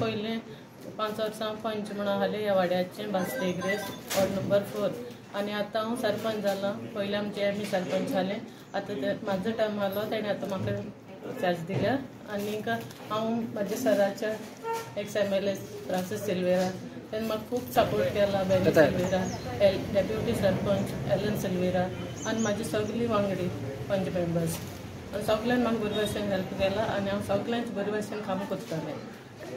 पयलें 5 वर्सां पंच म्हणून आहलें ह्या वाड्याचें बास्ते इग्रेज वॉर्ड नंबर 4 आनी आतां हांव सरपंच जालां. पयलें आमचें एम ई सरपंच जालें, आतां म्हाजो टायम आहलो तेणें आतां म्हाका चार्ज दिल्या. आनीक हांव म्हाज्या सराच्या ex M L A Francis Silveira तेणें म्हाका खूब सपोर्ट केला. Benny Silveira, deputy sarpanch Alan Silveira आनी म्हाजी सगळी वांगडी पंच मेंबर्स आनी सगळ्यान म्हाका बरे भाशेन हेल्प केला आनी हांव सगळ्यांच बरे भाशेन काम करतालें.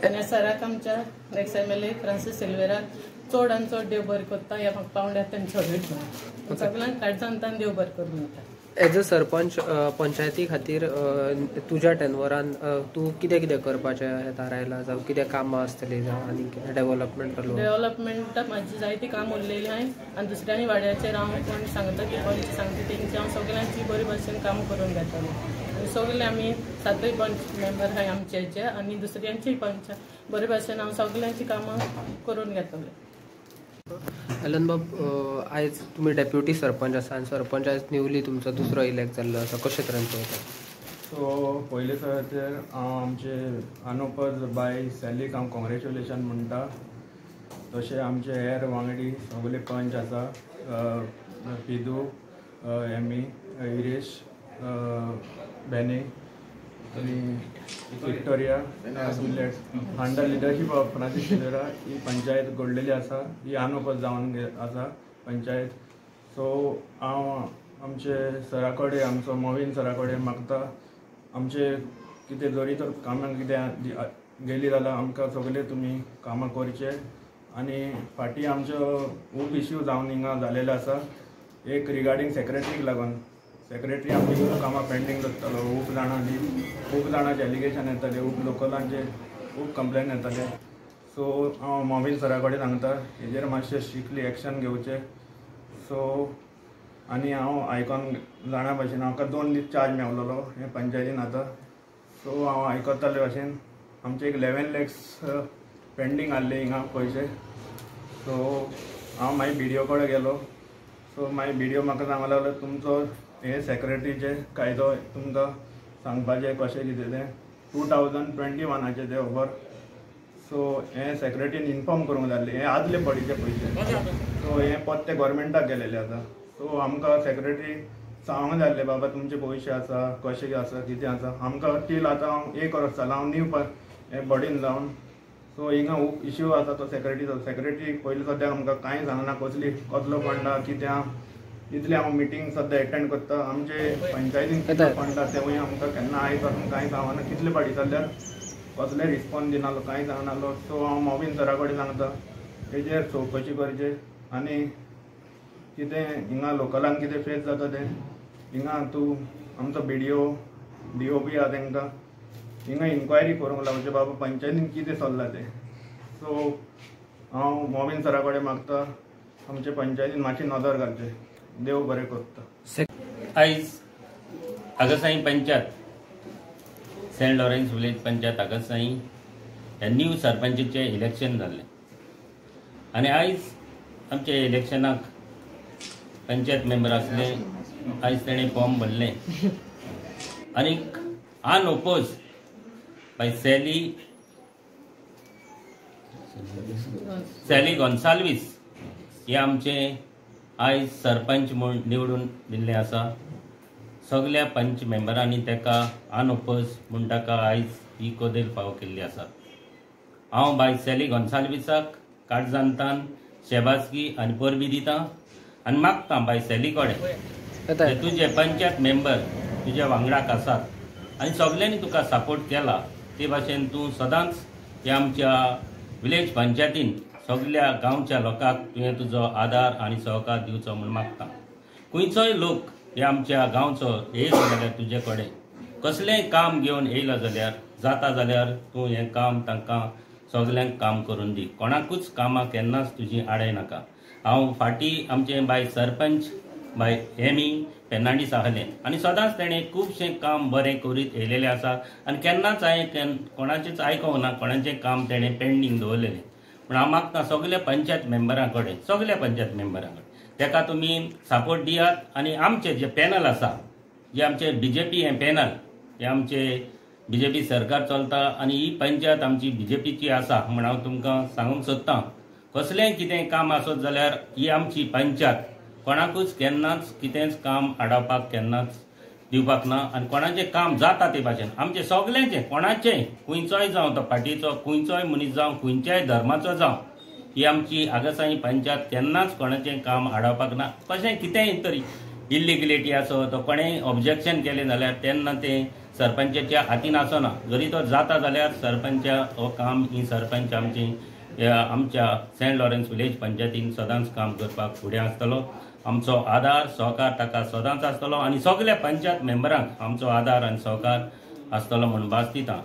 आनी सराक आमच्या ex M L A Francis सिल्वेराक चड आनी चड देव बरें करता. ह्या म्हाका पावंड्यार तेंचो वयता सगळ्यांक काळजांतान देव बरें करूं म्हणटा. एज अ सरपंच पंचायती खातीर तुज्या टेनवरान तूं कितें कितें करपाचें थारायलां, जावं कितें कामां आसतलीं, जावं आनी डेवलपमेंट डेवलपमेंट म्हाजी जायती काम उरलेली आहाय आनी दुसऱ्यांनी वाड्याचेर हांव कोण सांगता की पंच सांगता तेंची हांव सगळ्यांची बरे भाशेन काम करून घेतालें. आनी सगळे आमी 7 पंच मेंबर आहाय आमचे हेचे आनी दुसऱ्यांचीय पंच बरे भाशेन हांव सगळ्यांची कामां करून घेतलें. एलन बाब, आयज तुमी डेप्युटी सरपंच आसा आनी सरपंच आयज न्यूली तुमचो दुसरो इलेक्ट जाल्लो आसा, कशे तरेन पळयता? सो पयले तर हांव आमचे अनोपज बाय सॅलीक हांव कॉंग्रेच्युलेशन म्हणटा. तशें आमचे हेर वांगडी सगळे पंच आसा, पिदू, एमी, हिरेश, बेनी आनी Victoria, Juliet, under leadership of Francis Silveira ही पंचायत घडलेली आसा, ही अनोपज जावन आसा पंचायत. सो हांव आमचे सरा कडेन, आमचो मोविन सरा कडेन मागता आमचे कितें जरी तर कामां कितें गेली जाल्यार आमकां सगळे तुमी कामां करचे. आनी फाटीं आमच्यो खूब इश्यू जावन हिंगा जालेले आसा, एक रिगार्डींग सेक्रेटरीक लागून. सेक्रेटरी आमची खूब कामां पेंडींग दवरतालो, खूब जाणांची खूब जाणांचे एलिगेशन येताले, खूब लोकलांचे खूब कंप्लेन येताले. सो हांव मोविन सरा कडेन सांगता हेजेर मातशें स्ट्रिक्टली एक्शन घेवचें. सो आनी हांव आयकोन जाणा भाशेन म्हाका 2 दीस चार्ज मेवलेलो हे पंचायतीन आतां. सो हांव आयकताले भाशेन आमचे एक 11 लॅक्स पेंडींग आहले हिंगा पयशे. सो हांव मागीर बी डी ओ कडेन गेलो. सो मागीर बी डी ओ म्हाका सांगूंक लागलो तुमचो हे सेक्रेटरीचे कायदो तुमकां सांगपाचें कशें कितें तें 2021 तें खबर. सो हें सेक्रेटरीन इन्फॉर्म करूंक जाल्लें, हें आदले बडीचे पयशे. सो हें पत्ते गोवोरमेंटाक गेलेले आसा. सो आमकां सेक्रेटरी सांगूंक जाल्लें बाबा तुमचे पयशे आसा, कशें आसा, कितें आसा. आमकां टील आतां हांव 1 वर्स जालां हांव न्यू हें बडीन जावन. सो हिंगा खूब इश्यू आसा तो सेक्रेटरीचो. सेक्रेटरी पयलीं सद्याक आमकां कांय सांगना, कसली कसलो फंड आहा कितें आहा. इतले हांव मिटींग सद्या एटेंड करता, आमचे पंचायतीन कितले फंड आहा तेवूय आमकां केन्ना आयज पासून कांय सांगना, कितले फाटी जाल्यार कसले रिस्पोन्स दिनालो, कांय सांगनालो. सो हांव मोविन सरा कडेन सांगता हेजेर चवकशी करचे आनी कितें हिंगा लोकलांक कितें फेस जाता तें हिंगा तूं आमचो B D O D O P आहा तेंकां हिंगा इन्क्वायरी करूंक लावचें बाबा पंचायतीन कितें चल्लां तें. सो हांव मोविन सरा कडेन मागता आमचे पंचायतीन मातशी नदर घालचें. देव बरें करता. आयज Agassaim panchayat, Saint Lawrence village panchayat Agassaim ह्या न्यू सरपंचाचें इलेक्शन जाल्लें आनी आयज आमच्या इलेक्शनाक पंचायत मेंबर आसले, आयज तेणें फॉर्म भरलें आनीक अनओपोज बाय सॅली सॅली गोन्साल्वीस हे आमचे आयज सरपंच म्हूण निवडून दिल्लें आसा. सगल्या पंच मेंबरांनी ताका अनओपोज म्हूण ताका आयज ही कदेल फावो केल्ली आसा. हांव बाय सॅली गोन्साल्वीसाक काळजांतान शेबासकी आनी परबी दिता आनी मागता बाय सॅली कडेन तुजे पंचायत मेंबर तुज्या वांगडाक आसात आनी सगल्यांनी तुका सपोर्ट केला ते भाशेन तूं सदांच ह्या आमच्या विलेज पंचायतीन सगल्या गांवच्या लोकांक तुवें तुजो आदार आनी सहकार दिवचो म्हूण मागता. खंयचोय लोक ह्या आमच्या गांवचो येयलो जाल्यार तुजे कडेन कसलेंय काम घेवन येयलो जाल्यार जाता जाल्यार तूं हें काम तांकां सगल्यांक काम करून दी, कोणाकूच कामां केन्नाच तुजी आडय नाका. हांव फाटीं आमचें बाय सरपंच बाय एमी फेर्नांडीस आहलें आनी सदांच तेणें खुबशें काम बरें करीत येयलेलें आसा आनी केन्नाच हांवें कोणाचेंच आयकूंक ना, कोणाचें काम तेणें पेंडींग दवरलेलें. पूण हांव मागता सगल्या पंचायत मेंबरां कडेन, सगल्या पंचायत मेंबरां कडेन तेका तुमी सपोर्ट दियात आनी आमचें जें पॅनल आसा, जे आमचे बीजेपी हें पॅनल, हे आमचे बीजेपी सरकार चलता आनी ही पंचायत आमची बीजेपीची आसा म्हण हांव तुमकां सांगूंक सोदतां. कसलेंय कितें काम आसत जाल्यार ही आमची पंचायत कोणाकूच केन्नाच कितेंच काम आडावपाक केन्नाच दिवपाक ना आनी कोणाचें काम जाता ते भाशेन आमचें सगल्यांचें कोणाचेंय खंयचोय जावं तो पार्टीचो खंयचोय मनीस जावं खंयच्याय धर्माचो जावं ही आमची आगासाई पंचायत केन्नाच कोणाचें काम आडावपाक ना. कशें कितेंय तरी इल्लिगलिटी आसत तो कोणेंय ऑब्जेक्शन केलें जाल्यार तेन्ना तें सरपंचाच्या हातीन आसना, जरी तो जाता जाल्यार सरपंचा हो काम ही सरपंच आमची आमच्या सेंट लॉरेन्स विलेज पंचायतीन सदांच काम करपाक फुडें आसतलो. आमचो आदार सहकार ताका सदांच आसतलो आनी सगल्या पंचायत मेंबरांक आमचो आदार आनी सहकार आसतलो म्हूण भास दिता.